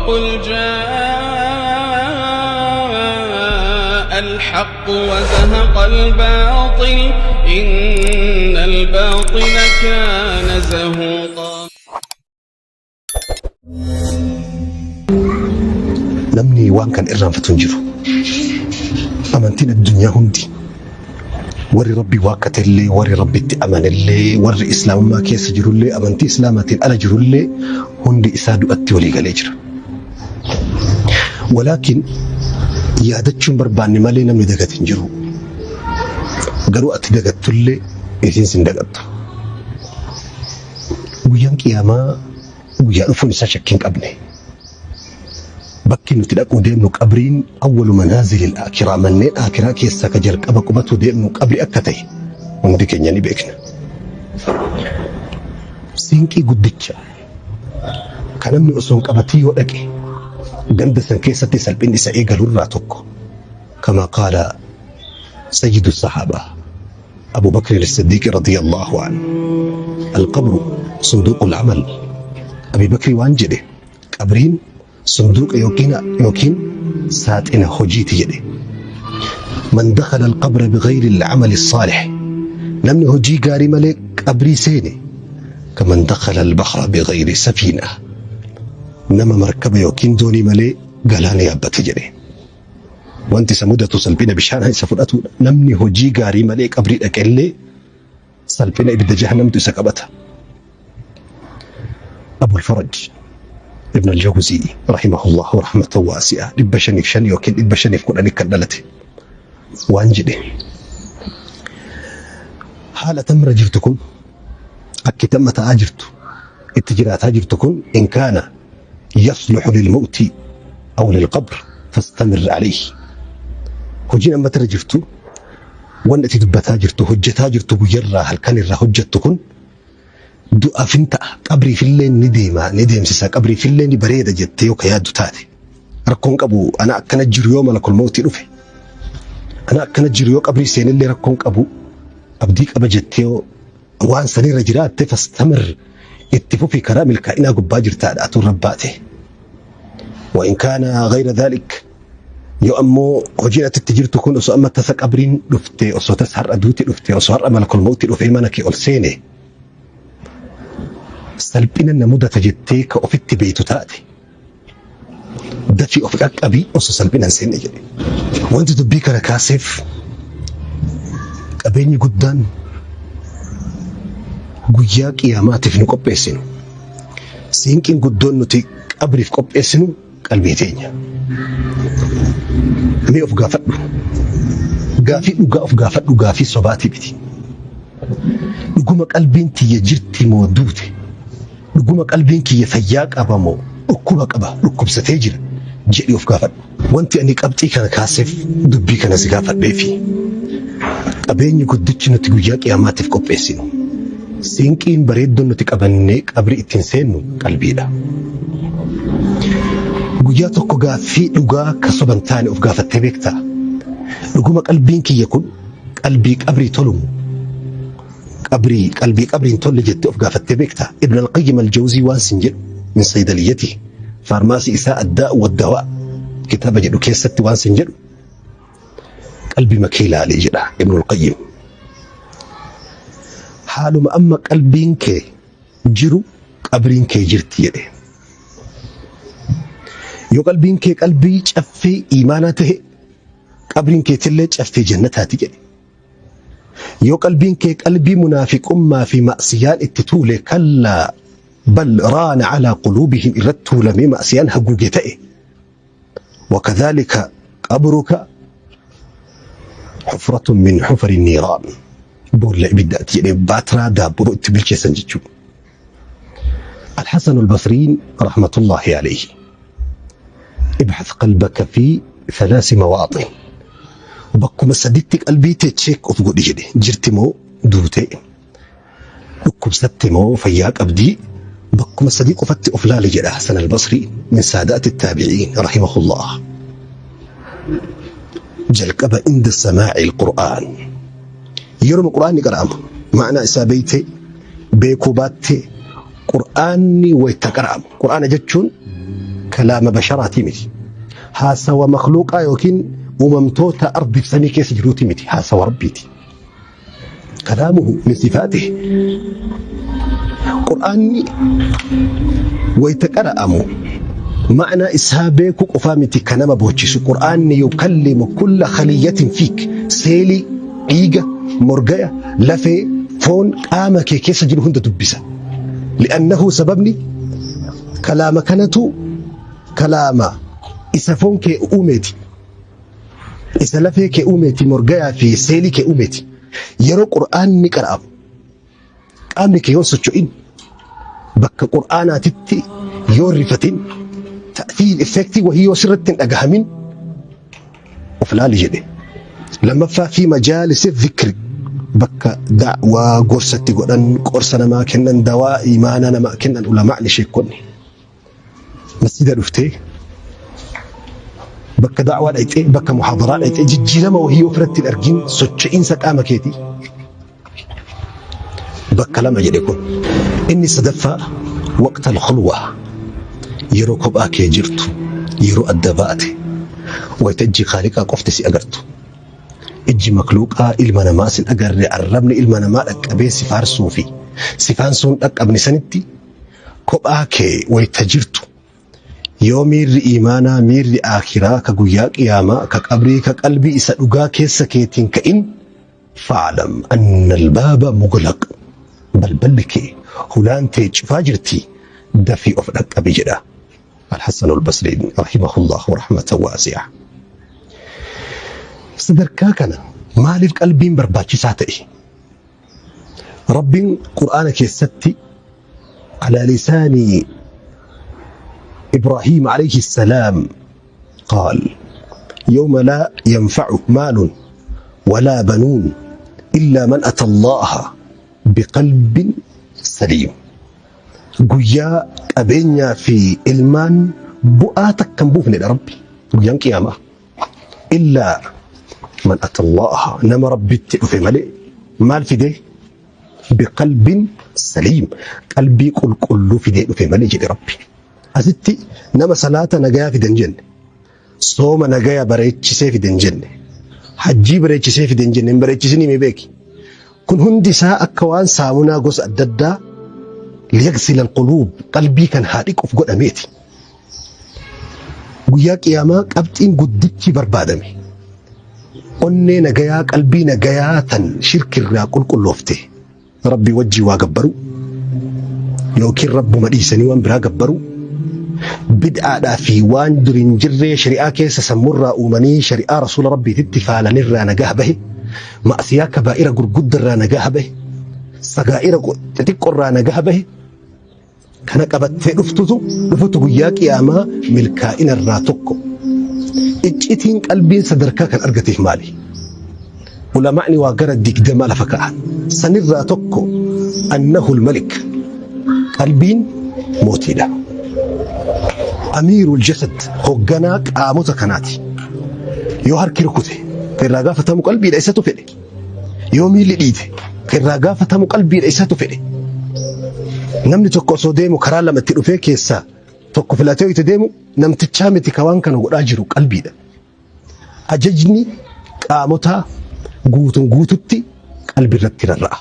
وقل جاء الحق وزهق الباطل إن الباطل كان زهوقا. Namni waan kan irraanfatu hin jiru. Amantiin addunyaa hundi warri Rabbi waaqqatellee, warri Rabbitti amanellee, warri Islaamummaa keessa jirullee, amantii Islaamaatiin ala jirullee hundi isaa du'atti walii galee jira. Walaakin yaadachuun barbaanne malee namni dagate hin jiru. Garuu ati dagattullee isiin sin dagattu. Guyyaan qiyaamaa guyyaa dhufuun isaa shakkii hin qabne. Bakki nuti dhaquu deemnu qabriin awwalu manaazilil aakiraa, manneen aakiraa keessaa ka jalqaba qubatuu deemnu qabri akka ta'e hundi keenya ni beekna. Siinqii guddicha ka namni osoo hin qabatin yoo dhaqe ganda san keessatti salphinni isa eegalurraa tokko, kama qaala sayyidu sahaabaa Abu Bakr as-Siddiq radiyallahu anhu, alqabru sunduuqul amal. Abi Bakri waan jedhe, qabriin sunduuqa yookiin saaxina hojiiti jedhe. Man dakhala alqabra bighayri al-amali as-saalih, namni hojii gaarii malee qabrii seene, kaman dakhala al-bahra bighayri safiina, nama markaba yookiin doonii malee galaana yaabbate jedhe. Wanti isa mudatu salphina bishaan isa fudhatudha. Namni hojii gaarii malee qabrii dhaqellee salphina ibidda jahannamtu isa qabata. Abul Faraj Ibn al-Jawzii rahimahullahu rahmatan waasi'a, 505 yookiin 510 kan dhalate, waan jedhe: haala tamra jirtu kun, akki tamma ta'aa jirtu, itti jiraataa jirtu kun, in kaana yasluhu lilmawti aw lilqabr fastamir alayhi. Hojiin amma irra jirtu, wanni ati dubbataa jirtu, hojjetaa jirtu, guyyarraa halkan irraa hojjettu kun du'aaf hin ta'a, qabriifillee ni deema, ni deemsisa, qabriifillee ni bareeda jettee yoo ka yaaddu taate, rakkoon qabu, ana akkana jiru yoo malakul mawtii dhufe, ana akkana jiru yoo qabrii seenillee rakkoon qabu, abdii qaba jettee yoo waan sanirra jiraatte, fastamir, itti fufi, karaa milkaa'inaa gubbaa jirtaadha atuun rabbaate. Wa in kaana ghayra dhalik, yoo ammoo hojiin ati itti jirtu kun osoo amma tasa qabriin dhufte, osoo tasa har'a duuti dhufte, osoo har'a malakul mawtii dhufee mana kee ol seene, salphina na mudata jettee ka ofitti beeytu taate, dafii of qaqqabii osoo salphina hin seenne jedhe. Wanti dubbii kana kaaseef, qabeenyi guddaan guyyaa qiyaamaatiif nu qopheessinu, siinqiin guddoon nuti qabriif qopheessinu qalbii teenya. Mee of gaafadhu. Gaafii dhugaa of gaafadhu, gaafii sobaatii miti. Dhuguma qalbiin tiyya jirti moo duute? Dhuguma qalbiin kiyya fayyaa qaba moo dhukkuba qaba, dhukkubsatee jira jedhi of gaafadhu. Wanti ani qabxii kana kaaseef, dubbii kana si gaafadheefi, qabeenyi guddichi nuti guyyaa qiyaamaatiif qopheessinu, siinqiin bareeddoon nuti qabannee qabrii ittiin seennu qalbiidha. Guyyaa tokko gaaffii dhugaa ka soban taane of gaafattee beektaa? Dhuguma qalbiin kiyya kun qalbii qabrii tolumu? Qabrii qalbii qabriin tolle jettee of gaafattee beektaa? Ibn al-Qayyim al-Jawzii waan sin jedhu, min saydaliyyati, faarmaasii isaa Addaa'u waddawaa kitaaba jedhu keessatti waan sin jedhu, qalbii makee ilaalee jedha Ibn al-Qayyim. Haaluma amma qalbiin kee jiru qabriin kee jirti jedhe. Yoo qalbiin kee qalbii caffee iimaanaa ta'e, qabriin keetillee caffee jannataati jedhe. Yoo qalbiin kee qalbii munaafiqummaa fi ma'siyaan itti tuule, kallaa bal raana alaa quluubihim irratti tuulamee ma'siyaan haguuge ta'e, wakadhaalika qabruka hufratun min hufari niiraan, boolla ibiddaati jedhee, baatiraa daabboo itti bilcheessan jechuudha. الحسن البصري رحمة الله عليه: ابحث قلبك في ثلاث مواطن، bakkuma saditti qalbii tee check of godhi jedhe. Jirti moo duute? Dhukkubsatte moo fayyaa qabdii? Bakkuma sadii qofatti of laali jedha Hasan al-Basri, min saadaati taabi'iin rahimahullah. Jalqaba, inda samaa'i al-Qur'aan, yeroo Qur'aanni qara'amu, ma'anaa isaa beeyte beekuu baatte, Qur'aanni wayta qara'amu, Qur'aana jechuun Kalaama basharaatii miti. Haasawa makhluuqaa yookiin uumamtoota ardiif samii keessa jiruuti miti. Haasawa Rabbiiti. Kalaamuhu min sifaatihi. Qur'aanni wayta qara'amu ma'naa isaa beekuu qofaa miti kan nama boochisu. Qur'aanni yukallimu kulla khaliyyatin fiik. Seelii, dhiiga, morgaya, lafee, foon qaama kee keessa jiru hunda dubbisa. Li'annahu sababni kalaama kanatu kalaama isa foon kee uumeeti. Isa lafee kee uumeeti, morgayaa fi seelii kee uumeeti. Yeroo Qur'aanni qara'amu qaamni kee yoo socho'in, bakka Qur'aanaatitti yoo rifatin, ta'thiir effektii wahii yoo sirratti hin dhagahamin, of laali jedhe. Lammaffaa, fi majaalisi dhikri, bakka da'waa gorsatti godhan, qorsa namaa kennan, dawaa imaanaa namaa kennan, ulamaa'ni, sheekonni. Masjida dhuftee, bakka da'waa dhaqxee, bakka muhaadaraa dhaqxee, jijjiirama wahii ofirratti hin argin, socho'iinsa qaama keetii. Bakka lama jedhe kun. Inni sadaffaa, waqta al-khulwa, yeroo kophaa kee jirtu, yeroo adda baate, wayita ijji Khaaliqaa qofti si agartu. Ijji makluuqaa ilma namaa sin agarre, arrabni ilma namaa dhaqqabee si faarsuu fi si faansuun dhaqqabne sanitti kophaa kee wayita jirtu, yoo miirri imaanaa, miirri aakiraa, ka guyyaa qiyaamaa, ka qabrii, ka qalbii isa dhugaa keessa keetiin ka'in, fa'lam anna albaaba muglaq, balballi kee, hulaan tee cufaa jirti, dafii of dhaqqabi jedha Alhassan Albasriin rahimahullahu rahmatan waasi'a. Sadarkaa kana maaliif qalbiin barbaachisaa ta'e? Rabbiin Qur'aana keessatti ala lisaani Ibraahiim alayhi salaam qaal: yawma laa yanfa'u maalun walaa banuun illaa man ata Allaha biqalbin saliim. Guyyaa qabeenyaa fi ilmaan bu'aa takka hin buufnedha Rabbi guyyaan qiyaamaa. Illaa man ata Allaha, nama Rabbitti dhufe malee. Maal fidee? Biqalbin saliim, qalbii qulqulluu fidee dhufe malee jedhe Rabbi. Asitti nama salaata nagayaa fidan jenne, sooma nagaya bareechisee fidan jenne, hajjii bareechisee fidan jenne. Hin bareechisinii mee beeki. Kun hundi isaa akka waan saamunaa gosa adda addaa liyagsila alquluub, qalbii kan haa dhiquuf godhameeti. Guyyaa qiyaamaa qabxiin guddichi barbaadame onnee nagayaa, qalbii nagayaa tan shirkirraa qulqulloofte, Rabbii wajjii waa gabbaru yookiin Rabbuma dhiisanii waan biraa gabbaru, bid'aadhaa fi waan dur hin jirree shari'aa keessa sammurraa uumanii shari'aa Rasuula Rabbiititti faalanirraa nagaa bahe, ma'asiyaa kabaa'ira gurguddarraa nagaa bahe, sagaa'ira xixiqqoorraa nagaa bahe kana qabattee dhuftutu dhufutu guyyaa qiyaamaa milkaa'ina irraa tokko. Iccitiin qalbiin sadarkaa kan argateef maali? Ulamaa'ni waa gara 20 lafa ka'an. Sanirraa tokko, annahu malik, qalbiin mootiidha. Amiirul jasad, hoogganaa qaamota kanaati. Yoo harki rukute kan irraa gaafatamu qalbiidha, isatu fedhe. Yoo miilli dhiite kan irraa gaafatamu qalbiidha, isatu fedhe. Namni tokko osoo deemu karaa lamatti dhufee keessaa tokko filatee itti deemu, namtichaa miti ka waan kana godhaa jiru, qalbiidha. Ajajni qaamotaa guutuun guututti qalbii irratti rarra'a.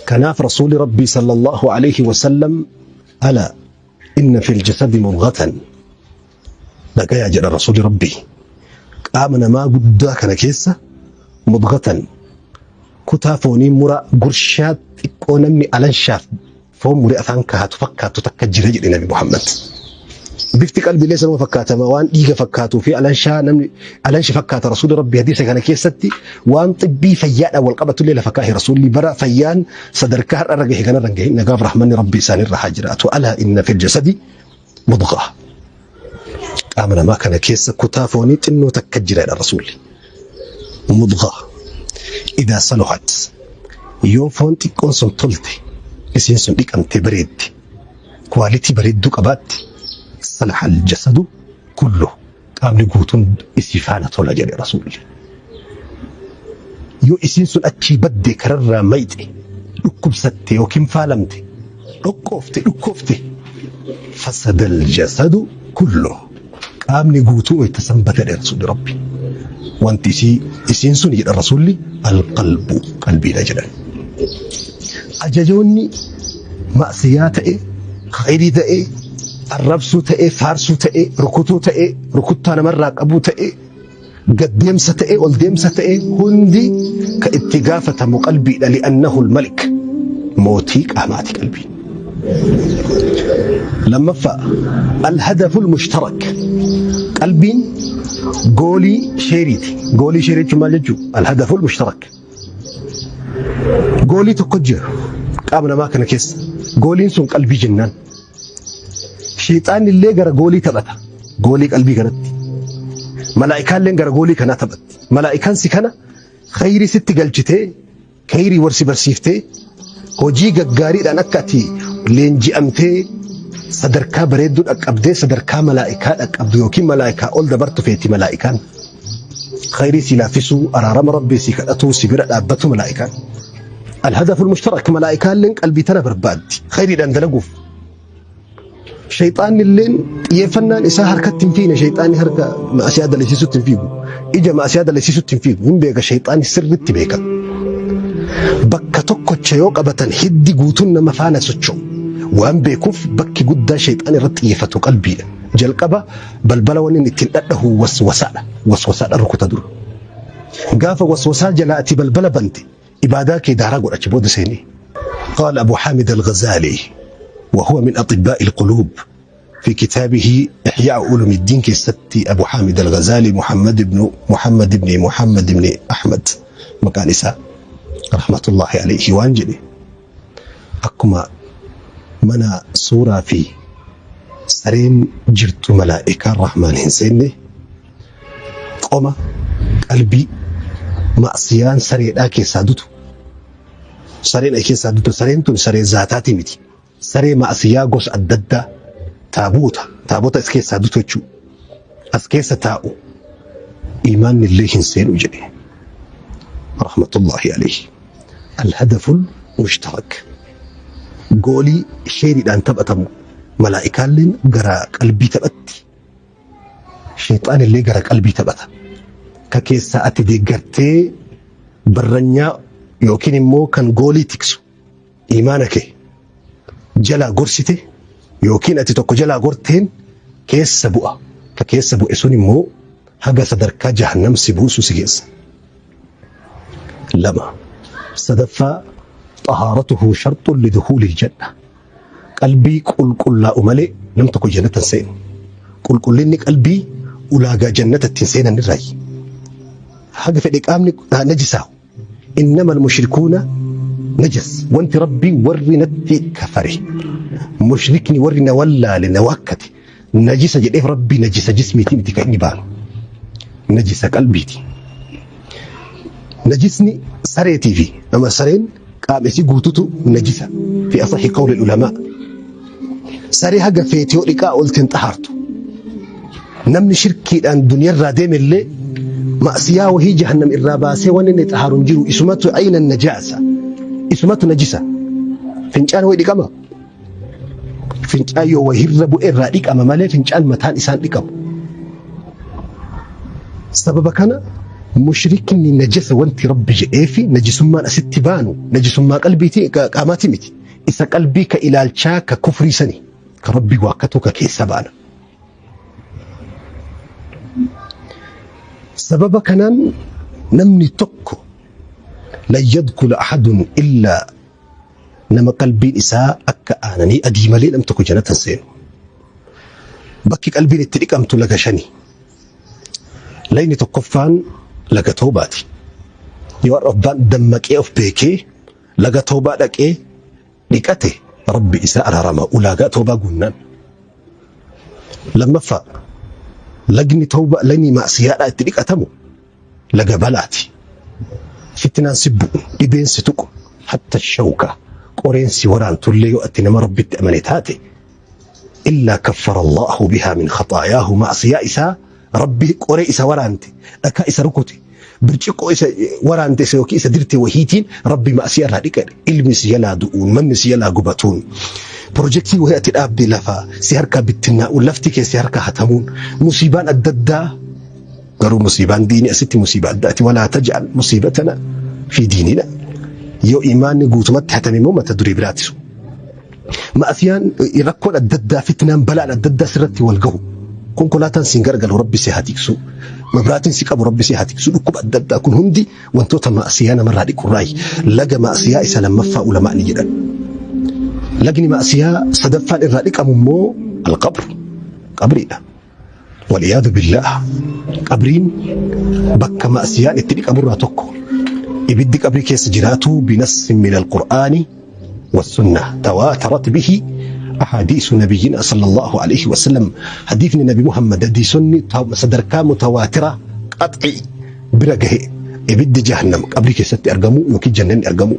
Kanaaf Rasuulli Rabbii sallallahu alayhi wasallam, alaa inna fil jasadi mudghatan, dhagayaa jedha Rasuulli Rabbii, qaama namaa guddaa kana keessa mudghatan, kutaa foonii mura gurshaa xiqqoo namni alanshaaf foon muree afaan kaa'atu fakkaattu takka jira jedhe Nabi Muhammad. Bifti qalbiilee sanuma fakkaatama, waan dhiiga fakkaatuu fi alanshaa namni alanshi fakkaata. Rasuulli Rabbi hadiisa kana keessatti waan xibbii fayyaadhaan wal qabatullee lafa kaa'e. Rasuulli bara fayyaan sadarkaa har'a irra gahe kanarra hin gahin, nagaaf rahmanni Rabbi isaanirra haa jiraatu. Alaa inna fil jasadi mudghaa, qaama namaa kana keessa kutaa foonii xinnoo takka jira Rasuulli. Mudghaa idaa saluhat, yoo foon xiqqoon sun tolte, isiin sun dhiqamte, bareedde, quality bareedduu qabaatti, salaha aljasadu kullu, qaamni guutuun isii faana tola jedhe Rasuulli. Yoo isiin sun achii badde, kararraa mayxe, dhukkubsatte yookiin faalamte, dhoqqoofte, dhukkoofte, fasada aljasadu Kullu qaamni guutuu wayta san bada jedhe Rasuulli Rabbi. Wanti isii isiin sun jedhan Rasuulli alqalbu qalbiidha jedhan. Ajajoonni ma'siyaa ta'e, khayrii ta'e, arrabsuu ta'e, faarsuu ta'e, rukutuu ta'e, rukuttaa namarraa qabuu ta'e, gad deemsa ta'e, ol deemsa ta'e hundi ka itti gaafatamu qalbiidha li'annahu al-malik mootii qaamaati qalbiin. Lammaffaa al-hadaful mushtarak qalbiin goolii sheeriiti. Goolii sheerii jechuun maal jechuu? Al-hadaful mushtarak. Goolii tokko jira qaama namaa kana keessa. Gooliin sun qalbii jennaan. Shayxaanni illee gara goolii taphata. Goolii qalbii kanatti. Malaa'ikaalleen gara goolii kanaa taphatti. Malaa'ikaan si kana khayrii sitti galchitee, khayrii war si barsiiftee, hojii gaggaariidhaan akka ati leenji'amtee sadarkaa bareedduu dhaqqabdee sadarkaa malaa'ikaa dhaqqabdu yookiin malaa'ikaa ol dabartu feeti malaa'ikaan. Khayrii si laaffisuu, araarama Rabbii si kadhatuu, si bira dhaabbatu malaa'ikaan. Alhadaful mushtarak malaa'ikaalleen qalbii tana barbaaddi. Khayriidhaan dalaguuf. Shayxaanni illeen xiyyeeffannaan isaa harkatti hin fiine shayxaanni harka ma'asiyaa dalasiisutti hin fiigu. Ija ma'asiyaa dalasiisutti hin fiigu. Hin beeka shayxaanni sirritti beeka. Bakka tokkocha yoo qabatan hiddi guutuun nama faana socho'u. Waan beekuuf bakki guddaa shayxaan irratti xiyyeeffatu qalbiidha. Jalqaba balbala wanni inni ittiin dhadhahu waswasaadha. Waswasaadha rukuta dura. Gaafa waswasaa jalaa ati balbala bante ibaadaa kee daaraa godhachi booda seenee. قال أبو حامد الغزالي وهو من أطباء القلوب في كتابه إحياء علوم الدين كستي أبو حامد الغزالي محمد بن محمد بن محمد بن أحمد مكان إساء رحمة الله عليه وأنجلي أكما منا سورة في سرين جرت ملائكة الرحمن هنسيني قوم قلبي مأسيان سرين آكي سادتو sareen ay keessaa dutu sareen tun saree zaataati miti. Saree ma'asiyaa gosa adda addaa taaboota taabota as keessaa dutu jechuudha. As keessa taa'u imaanni illee hin seenu jedhe. Rahmatullahi alayhi. Alhadaful mushtarak. Goolii sheeriidhaan taphatamu malaa'ikaalleen gara qalbii taphatti. Sheexaanillee gara qalbii taphata. Ka keessaa ati deeggartee barranyaa yookiin immoo kan goolii tiksu imaana kee jalaa gorsite yookiin ati tokko jalaa gorteen keessa bu'a. Ka keessa bu'e sun immoo haga sadarkaa jahannam si buusu si geessa. Lama. Sadaffaa xahaaratuhu sharxun lidukuulil janna. Qalbii qulqullaa'u malee nam tokko jannata hin seenu. Qulqullinni qalbii ulaagaa jannata ittiin seenan irraayi. Haga fedhe qaamni najisaa'u. Innamal mushrikuuna najas. Wanti Rabbii warri natti kafare. Mushrikni warri na wallaale na waakkate. Najisa jedheef Rabbii najisa jismiitii miti kan inni baanu. Najisa qalbiiti. Najisni sareetii fi nama sareen qaama isii guututu najisa. Fi asahi qawli ulamaa. Saree haga feete yoo dhiqaa oolte hin xahaartu. Namni shirkiidhaan duniyarraa deeme illee ma'siyaa wahii jahannam irraa baasee wanni inni xahaaru hin jiru. Isumatu ayna najaasa. Isumatu najisa. Fincaan wayi dhiqama. Fincaan yoo wahirra bu'e irraa dhiqama malee fincaan mataan isaan dhiqamu. Sababa kana mushrikni najasa wanti Rabbi jedheefi najisummaan asitti baanu najisummaa qalbiiti qaamaati miti. Isa qalbii ka ilaalchaa ka kufrii sani ka Rabbi waakkatu ka keessa baana. Sababa kanaan namni tokko lan yadkula ahadun illaa nama qalbiin isaa akka aananii adii malee nam tokko jannata hin seenu. Bakki qalbiin itti dhiqamtu laga shani. Layni tokkoffaan laga toobaati. Yoo har'a abbaan dammaqee of beekee laga toobaa dhaqee dhiqate Rabbi isaa araarama ulaagaa toobaa guunnaan. Lammaffaa lagni tooba lagni maasiyaadhaa itti dhiqatamu laga balaati. Fitnaan si bu'u, dhibeen si tuqu, hatta shawka qoreen si waraantullee yoo ati nama Rabbitti amane taate illaa kaffara Allahu bihaa min khaxaayaahu maasiyaa isaa Rabbi qoree isa waraante dhakaa isa rukute Birciqqoo isa waraante isa yookiin isa dirte wahiitiin Rabbi ma'asiyaa irraa dhiqa jedhe. Ilmi si jalaa du'uun, manni si jalaa gubatuun, pirojektii wahii ati dhaabde lafa si harkaa bittinnaa'uun, lafti kee si harkaa hatamuun, musiibaan adda addaa garuu musiibaan diinii asitti musiibaa addaati. Walaa taj'al musiibatana fi diinina. Yoo imaanni guutumatti hatame immoo mata duree biraati sun. Ma'asiyaan rakkoon adda addaa fitnaan balaan adda addaa sirratti wal gahu. Konkolaataan siin garagalu Rabbi si haa tiksu. Mabraatiin si qabu Rabbi si haa tiksu. Dhukkuba adda addaa kun hundi wantoota ma'asiyaa namarraa dhiqurraayi. Laga ma'asiyaa isa lammaffaa ulamaa ni jedhan. Lagni ma'asiyaa sadaffaan irraa dhiqamu immoo alqabr qabriidha. Waliyaadu billaah qabriin bakka ma'asiyaan itti dhiqamurraa tokko. Ibiddi qabrii keessa jiraatu binassin min alqur'aani والسنة تواترت به أحاديث نبينا صلى الله عليه وسلم. حديث النبي محمد دي سني صدركا متواترة قطعي برقه إبد جهنم قبل كيست أرقمو يوكي جنن أرقمو.